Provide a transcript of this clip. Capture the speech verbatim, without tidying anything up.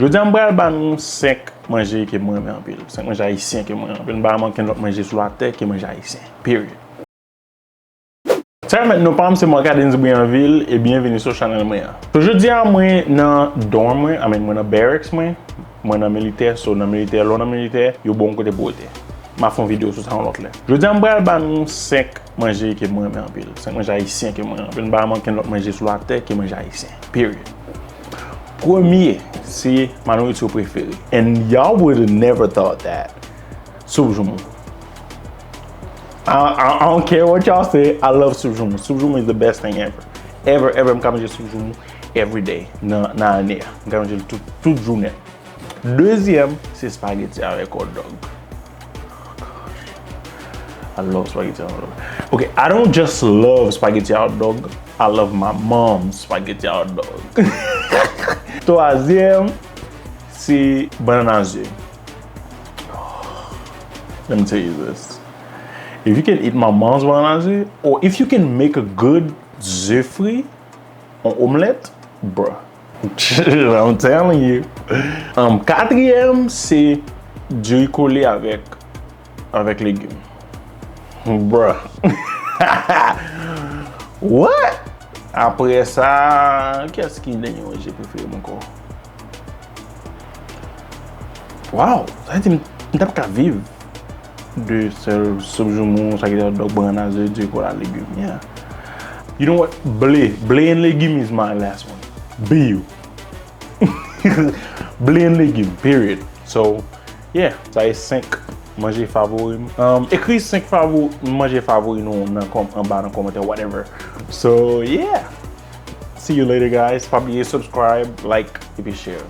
Jodi a m pral ba nou senk manje ke mwen renmen anpil. Senk manje ayisyen ke mwen renmen anpil. M pa renmen okenn lòt manje sou latè ke manje ayisyen. Period. Sa yo mèt nou pa m se Marc Adens Brianville e byenvini sou chanèl mwen an. So jodi a mwen nan dorm mwen, I mean mwen nan barracks mwen, mwen nan militè, so nan militè, lè w nan militè, yo ba w yon kote pou w rete. M a fè yon videyo sou sa yon lòt lè. Jodi a m pral ba nou senk manje ke mwen renmen anpil. Senk manje ayisyen ke mwen renmen anpil. M pa renmen okenn lòt manje sou latè ke manje ayisyen. Period. Premye, se ma nouriti prefere. And y'all would have never thought that. Soup joumou. I, I, I don't care what y'all say, I love soup joumou. Soup joumou is the best thing ever. Ever, ever, m ka manje soup joumou every day nan, nan ane a. M ka manje l tout, tout jounen. Dezyèm, se spaghetti avèk hot dog. I love spaghetti hot dog. Okay, I don't just love spaghetti hot dog. I love my mom's spaghetti hot dog. Twazyèm, se banana ze. Let me tell you this. If you can eat my mom's banana ze, or if you can make a good ze fri, an omlèt, bruh. I'm telling you. Um, katriyèm, se diri kole avèk, avèk legim. Bruh. What? Apre sa, kiyès ki dènye manje prefere m ankò? Wow, sa vle di m, m t ap ka viv de sèl soup joumou, spaghetti hot dog, banana, ze, diri kole a legim. Yeah. You know what? Ble. Ble and legim is my last one. B U. Ble and legim, period. So, yeah, sa e senk manje favori m. Um, ekri senk favo-, manje favori nou nan kòm-, anba nan kòmantè, whatever. So, yeah. See you later, guys. Pa bliye subscribe, like, epi share.